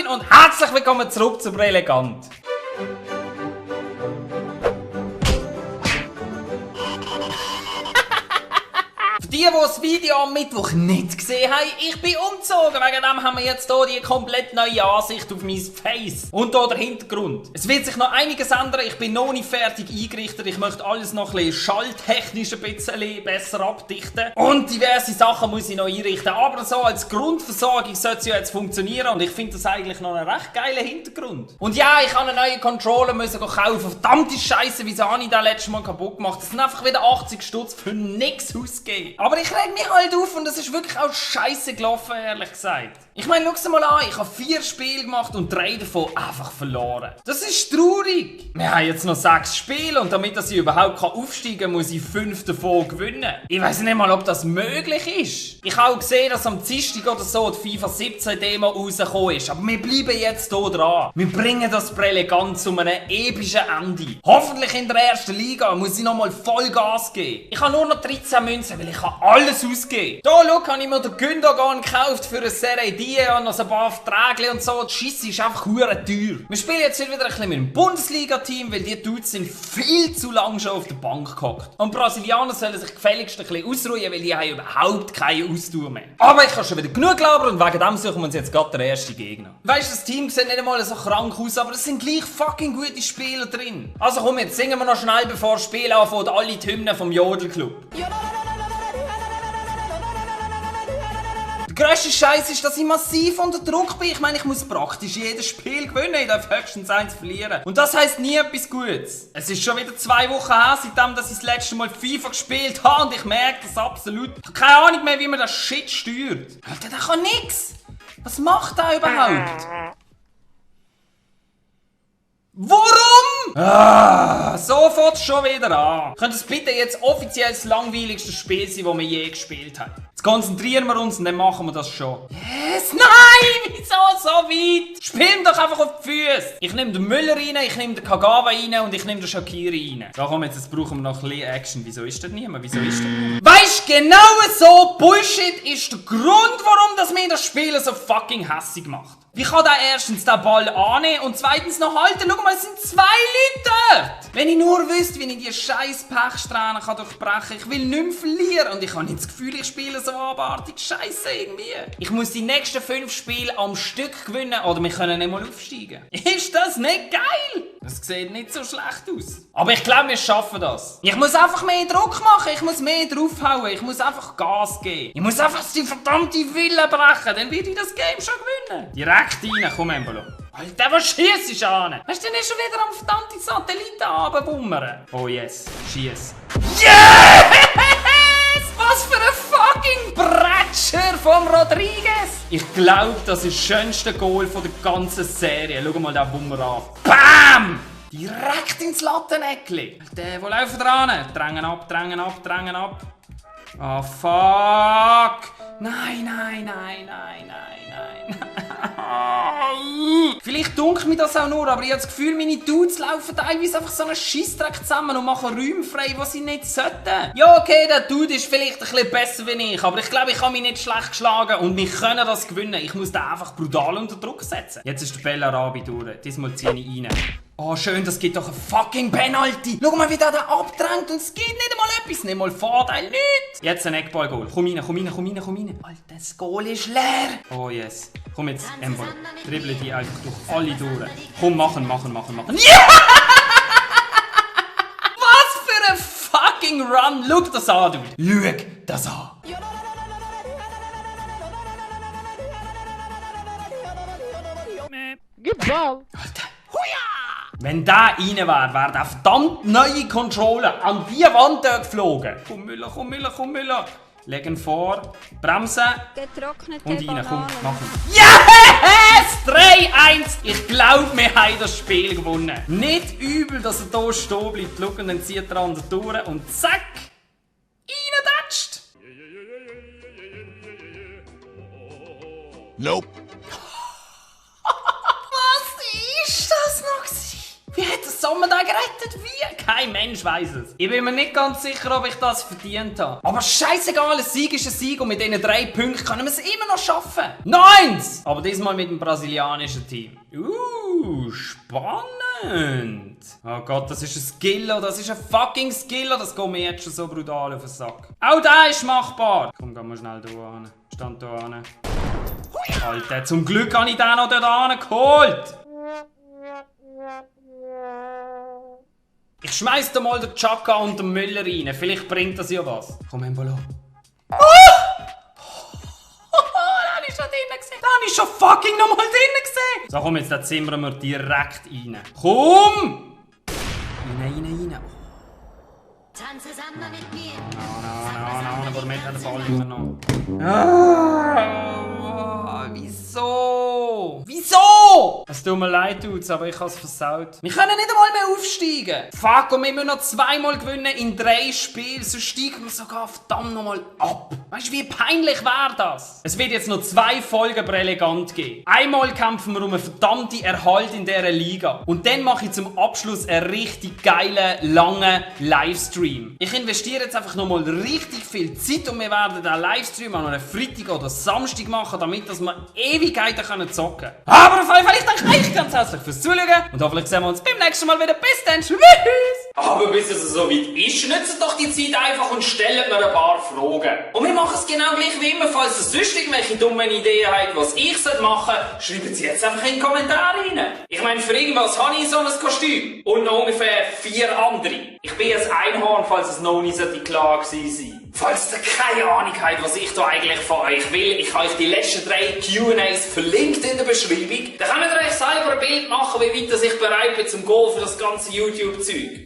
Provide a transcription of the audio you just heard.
Martin und herzlich willkommen zurück zu Brilligant. Die das Video am Mittwoch nicht gesehen haben, ich bin umgezogen. Wegen dem haben wir jetzt hier die komplett neue Ansicht auf mein Face. Und hier der Hintergrund. Es wird sich noch einiges ändern. Ich bin noch nicht fertig eingerichtet. Ich möchte alles noch ein bisschen schalltechnisch ein bisschen besser abdichten. Und diverse Sachen muss ich noch einrichten. Aber so als Grundversorgung sollte es ja jetzt funktionieren. Und ich finde das eigentlich noch einen recht geilen Hintergrund. Und ja, ich habe einen neuen Controller müssen kaufen. Verdammte Scheiße, wieso habe ich den letztes Mal kaputt gemacht? Das sind einfach wieder 80 Stutz für nichts ausgegeben. Aber ich reg mich halt auf und das ist wirklich auch scheiße gelaufen, ehrlich gesagt. Ich meine, schau mal an, ich habe 4 Spiele gemacht und 3 davon einfach verloren. Das ist traurig. Wir haben jetzt noch 6 Spiele und damit ich überhaupt aufsteigen kann, muss ich 5 davon gewinnen. Ich weiss nicht mal, ob das möglich ist. Ich habe auch gesehen, dass am Dienstag oder so die FIFA 17 Demo rausgekommen ist. Aber wir bleiben jetzt hier dran. Wir bringen das Brilligant zu einem epischen Ende. Hoffentlich in der ersten Liga muss ich nochmal voll Gas geben. Ich habe nur noch 13 Münzen, weil ich alles ausgeben. Hier, schau, habe ich mir den Gündogan gekauft für eine Serie D und noch ein paar Verträge und so. Die Scheisse ist einfach hure teuer. Wir spielen jetzt wieder ein bisschen mit dem Bundesliga-Team, weil die Dudes sind viel zu lange schon auf der Bank gehockt. Und die Brasilianer sollen sich gefälligst ein bisschen ausruhen, weil die haben überhaupt keine Ausdauer mehr. Aber ich habe schon wieder genug labern und wegen dem suchen wir uns jetzt gerade den ersten Gegner. Weißt du, das Team sieht nicht einmal so krank aus, aber es sind gleich fucking gute Spieler drin. Also komm, jetzt singen wir noch schnell, bevor das Spiel anfängt, alle die Hymnen vom Jodelclub. Der grösste Scheiß ist, dass ich massiv unter Druck bin. Ich meine, ich muss praktisch jedes Spiel gewinnen. Ich darf höchstens 1 verlieren. Und das heisst nie etwas Gutes. Es ist schon wieder 2 Wochen her, seitdem dass ich das letzte Mal FIFA gespielt habe. Und ich merke das absolut. Ich habe keine Ahnung mehr, wie man das Shit steuert. Alter, der kann nix. Was macht der überhaupt? Warum? So fängt es schon wieder an. Könnte es bitte jetzt offiziell das langweiligste Spiel sein, das wir je gespielt haben? Jetzt konzentrieren wir uns und dann machen wir das schon. Yes, nein! Wieso so weit? Spielen doch einfach auf die Füße. Ich nehme den Müller rein, ich nehme den Kagawa rein und ich nehme den Shaqiri rein. So, komm, jetzt brauchen wir noch ein bisschen Action. Wieso ist das niemand? Wieso ist das niemand? Weißt du, genau so Bullshit ist der Grund, warum das mir das Spiel so fucking hässig macht. Wie kann der erstens den Ball annehmen und zweitens noch halten? Schau mal, es sind 2 Leute dort! Wenn ich nur wüsste, wie ich diese scheiß Pechsträhne durchbrechen kann. Ich will nicht mehr verlieren und ich habe nicht das Gefühl, ich spiele so abartig scheiße irgendwie. Ich muss die nächsten 5 Spiele am Stück gewinnen oder wir können nicht mal aufsteigen. Ist das nicht geil? Das sieht nicht so schlecht aus. Aber ich glaube, wir schaffen das. Ich muss einfach mehr Druck machen, ich muss mehr draufhauen, ich muss einfach Gas geben. Ich muss einfach die verdammte Wille brechen, dann werde ich das Game schon gewinnen. Direkt rein, komm Embolo. Alter, was schiessest du an? Hast du denn schon wieder am verdammten Satelliten runterbummern? Oh yes, schiess. Yes! Was für ein fucking Bretscher vom Rodriguez! Ich glaube, das ist das schönste Goal von der ganzen Serie. Schau mal den Bummer an. BAM! Direkt ins Latteneckli. Wo laufen dran? Drängen ab, drängen ab, drängen ab. Oh fuck! Nein, nein, nein, nein, nein, nein. Vielleicht dunkelt mir das auch nur, aber ich habe das Gefühl, meine Dudes laufen teilweise einfach so einen Scheissdreck zusammen und machen Räume frei, die sie nicht sollten. Ja, okay, der Dude ist vielleicht ein bisschen besser wie ich, aber ich glaube, ich habe mich nicht schlecht geschlagen und wir können das gewinnen. Ich muss den einfach brutal unter Druck setzen. Jetzt ist der Bellarabi durch. Diesmal ziehe ich rein. Oh, schön, das gibt doch ein fucking Penalty. Schau mal, wie der abdrängt und es gibt nicht einmal etwas. Nicht mal Vorteil, nichts. Jetzt ein Eckball-Goal. Komm rein, komm rein, komm rein, komm rein. Alter, das Goal ist leer. Oh, yes. Komm jetzt, Embolo. Dribble die einfach durch alle durch. Komm, machen, machen, machen, machen. Yeah! Was für ein fucking Run. Schau das an, Dude. Schau das an. Gib Ball. Alter. Wenn der rein wäre, wäre der verdammt neue Controller an die Wand geflogen. Komm Müller, komm Müller, komm Müller. Legen vor, bremsen und rein, komm, machen. Yes! 3-1! Ich glaube, wir haben das Spiel gewonnen. Nicht übel, dass er hier stehen bleibt. Schau, und dann zieht er an der Tour und zack! Reindatscht! Nope. Was ist das noch gewesen? Wie hat das soll man da gerettet? Wie? Kein Mensch weiß es. Ich bin mir nicht ganz sicher, ob ich das verdient habe. Aber scheißegal, ein Sieg ist ein Sieg und mit diesen 3 Punkten können wir es immer noch schaffen. 9! Aber diesmal mit dem brasilianischen Team. Spannend. Oh Gott, das ist ein Skiller, das ist ein fucking Skiller. Das geht mir jetzt schon so brutal auf den Sack. Auch der ist machbar. Komm, geh mal schnell da hin. Stand da hin. Alter, zum Glück habe ich den noch dort hingeholt. Ich schmeiß da mal den Chaka und den Müller rein. Vielleicht bringt das ja was. Komm, Embolo. Da habe ich schon drinnen gesehen. Da habe ich schon fucking nochmal drinnen gesehen. So, komm, jetzt zimmern wir direkt rein. Komm! Rein. Tanze Samba mit mir. Nein, aber mit den Ball immer noch. Wieso? Es tut mir leid, Dudes, aber ich habe es versaut. Wir können nicht einmal mehr aufsteigen. Fuck, und wir müssen noch 2-mal gewinnen in 3 Spielen. Sonst steigen wir sogar verdammt nochmal ab. Weißt du, wie peinlich wäre das? Es wird jetzt noch 2 Folgen Brilligant geben. Einmal kämpfen wir um einen verdammten Erhalt in dieser Liga. Und dann mache ich zum Abschluss einen richtig geilen, langen Livestream. Ich investiere jetzt einfach nochmal richtig viel Zeit und wir werden den Livestream an einem Freitag oder Samstag machen, damit wir Ewigkeiten zocken können. Aber auf jeden Fall, ich danke euch ganz herzlich fürs Zuschauen und hoffentlich sehen wir uns beim nächsten Mal wieder. Bis dann, tschüss! Aber bis es so weit ist, nutzt doch die Zeit einfach und stellt mir ein paar Fragen. Und wir machen es genau gleich wie immer. Falls ihr sonst irgendwelche dummen Ideen habt, was ich machen soll, schreibt sie jetzt einfach in die Kommentare rein. Ich meine, für irgendwas habe ich so ein Kostüm. Und noch ungefähr 4 andere. Ich bin ein Einhorn, falls es noch nicht so klar gewesen sein. Falls ihr keine Ahnung habt, was ich da eigentlich von euch will, ich habe euch die letzten 3 Q&As verlinkt in der Beschreibung. Dann könnt ihr euch selber ein Bild machen, wie weit ich bereit bin zum Gehen für das ganze YouTube-Zeug.